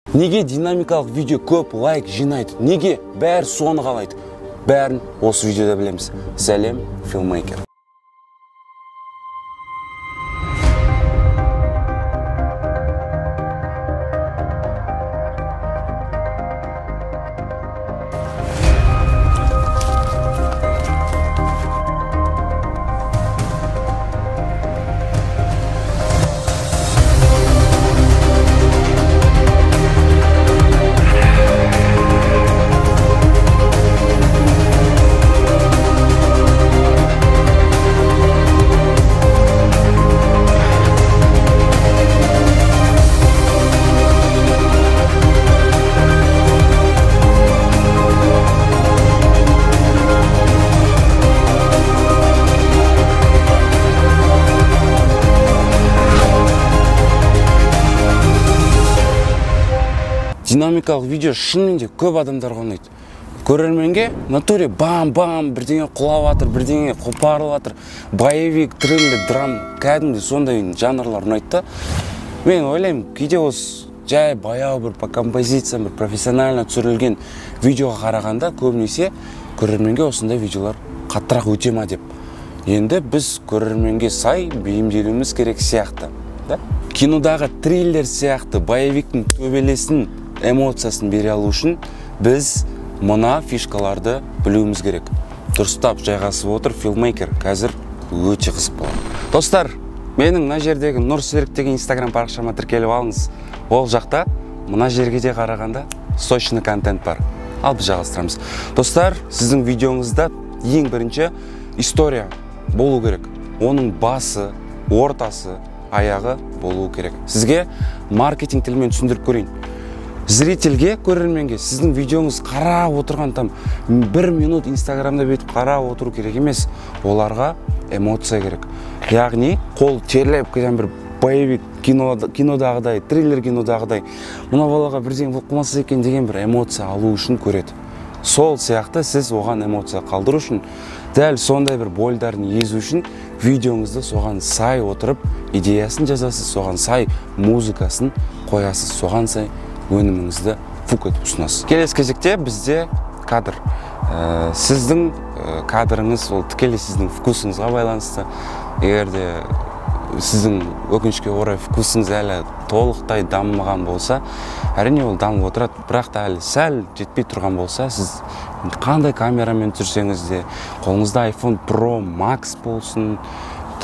Неге динамикалық видео көп лайк жинайды? Неге бәрі соны қалайды? Бәрін осы видеода білеміз. Сәлем, филмейкер. Динамикалық видео шынымен де көп адамдарға ұнайды. Көрерменге натуре бам-бам бірдеңе құлап жатыр, бірдеңе қопарылып жатыр. Боевик, триллер, драм, кәдімгі сондай жанрлар ұнайды да. Мен ойлаймын, кейде осы жай баяу бір по композициям бір профессионально түсірілген видеоға қарағанда көбінесе көрерменге осындай видеолар қаттырақ өте ма деп. Енді біз көрерменге сай бейімделуіміз керек сияқты, да? Кинодағы триллер сияқты боевиктің төбелесін, эмоциясын бере алу үшін біз мына фишкаларды білуіміз керек. Дұрыстап жайғасып отыр филмейкер, қазір өте қызық болады. Достар, менің мына жердегі Нұрсерік деген Инстаграм парақшама тіркеліп алыңыз. Ол жақта мына жерге де қарағанда сочный контент бар. Ал біз жалғастырамыз. Достар, сіздің видеоңызда ең бірінші история болу керек. Оның басы, ортасы, аяғы болу керек. Сізге маркетинг тілімен түсіндіріп көрейін. Зрительге, көрерменге сіздің видеоңыз қарап отырған там бір минут Инстаграмда бүйтіп қарап отыру керек емес. Оларға эмоция керек. Яғни қол терлеп кеткен бір боевик кинодағыдай, триллер кинодағыдай мына балаға бірдеңе болып қалмаса екен деген бір эмоция алу үшін көреді. Сол сияқты сіз оған эмоция қалдыру үшін, дәл сондай бір больдарын езу үшін видеоңызды соған сай отырып идеясын жазасыз, соған сай музыкасын қоясыз, соған сай өніміңізді фук етіп ұсынасыз. Келесі кезекте бізде кадр. Сіздің кадрыңыз ол тікелей сіздің вкусыңызға байланысты. Егер де сіздің өкінішке орай вкусыңыз әлі толықтай дамымаған болса, әрине ол дамып отырады, бірақ та әлі сәл жетпей тұрған болса, сіз қандай камерамен түсірсеңіз де, қолыңызда iPhone Pro Max болсын,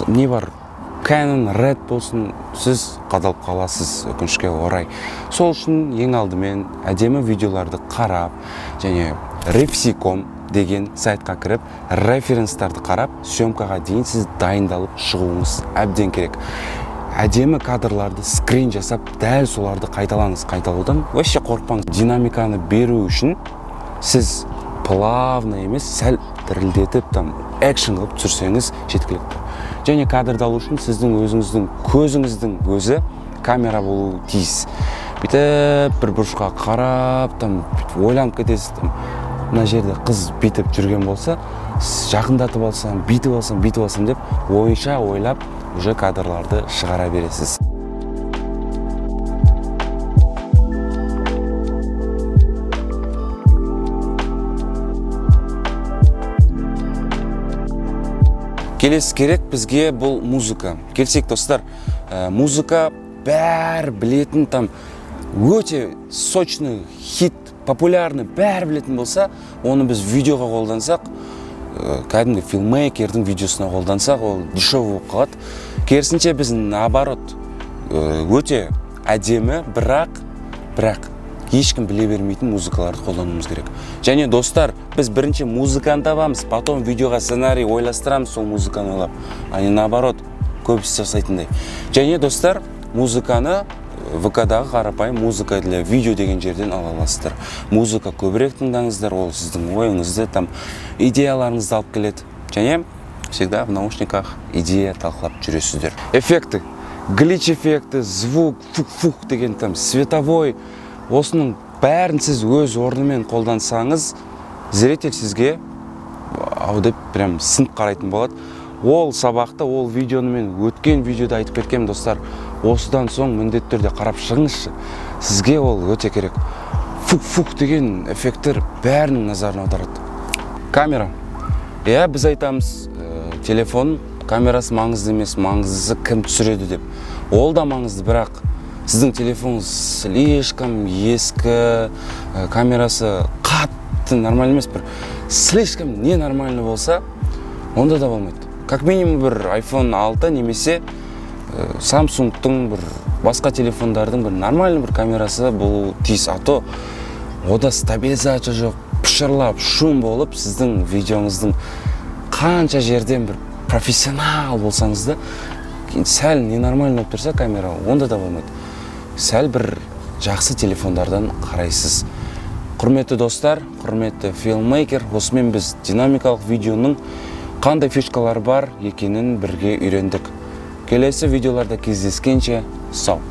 не бар, Canon Red болсын, сіз қадалып қаласыз өкінішке орай. Сол үшін ең алдымен әдемі видеоларды қарап, және refsi.com деген сайтқа кіріп, референстарды қарап, съемкаға дейін сіз дайындалып шығуыңыз әбден керек. Әдемі кадрларды скрин жасап, дәл соларды қайталаңыз. Қайталаудан вообще қорықпаңыз. Динамиканы беру үшін сіз плавно емес, сәл дірілдетіп, там экшн қылып түсірсеңіз жеткілікті. Және кадрды алу үшін сіздің өзіңіздің көзіңіздің өзі камера болуы тиіс. Бүйтіп бір бұрышқа қарап, там ойланып кетесіз, там мына жерде қыз бүйтіп жүрген болса, жақындатып алсам, бүйтіп алсам, бүйтіп алсам деп ойша ойлап уже кадрларды шығара бересіз. Келесі керек бізге бұл музыка. Келсек, достар, музыка бәрі білетін, там өте сочный хит, популярный, бәрі білетін болса, оны біз видеоға қолдансақ, кәдімгі филмейкердің видеосына қолдансақ, ол дешевый болып қалады. Керісінше біз наоборот, өте әдемі, бірақ ешкім біле бермейтін музыкаларды қолдануымыз керек. Және достар, біз бірінші музыканы табамыз, потом видеоға сценарий ойластырамыз сол музыканы ойлап, а не наоборот, көбісі жасайтындай. Және достар, музыканы ВК-дағы қарапайым музыка для видео деген жерден ала аласыздар. Музыка көбірек тыңдаңыздар, ол сіздің ойыңызды, там идеяларыңызды алып келеді. Және всегда в наушниках идея талқылап жүресіздер. Эффекты, глич эффекті, звук, фук-фук деген там световой, осының бәрін сіз өз орнымен қолдансаңыз, зритель сізге ау деп прям сынып қарайтын болады. Ол сабақта, ол видеоны мен өткен видеода айтып кеткенмін, достар. Осыдан соң міндетті түрде қарап шығыңызшы, сізге ол өте керек. Фук-фук деген эффекттер бәрінің назарын аударады. Камера. Иә, біз айтамыз, телефон камерасы маңызды емес, маңыздысы кім түсіреді деп. Ол да маңызды, бірақ сіздің телефоныңыз слишком ескі, камерасы қатты нормально емес, бір слишком ненормально болса, онда да болмайды. Как минимум бір iPhone 6 немесе Samsungтың бір басқа телефондардың бір нормальный бір камерасы болуы тиіс. А то ода стабилизация жоқ, пышырлап, шум болып, сіздің видеоңыздың қанша жерден бір профессионал болсаңыз да, кейін сәл ненормально болып тұрса камера, онда да болмайды. Сәл бір жақсы телефондардан қарайсыз. Құрметті достар, құрметті филммейкер, осымен біз динамикалық видеоның қандай фишкалары бар екенін бірге үйрендік. Келесі видеоларда кездескенше, сау.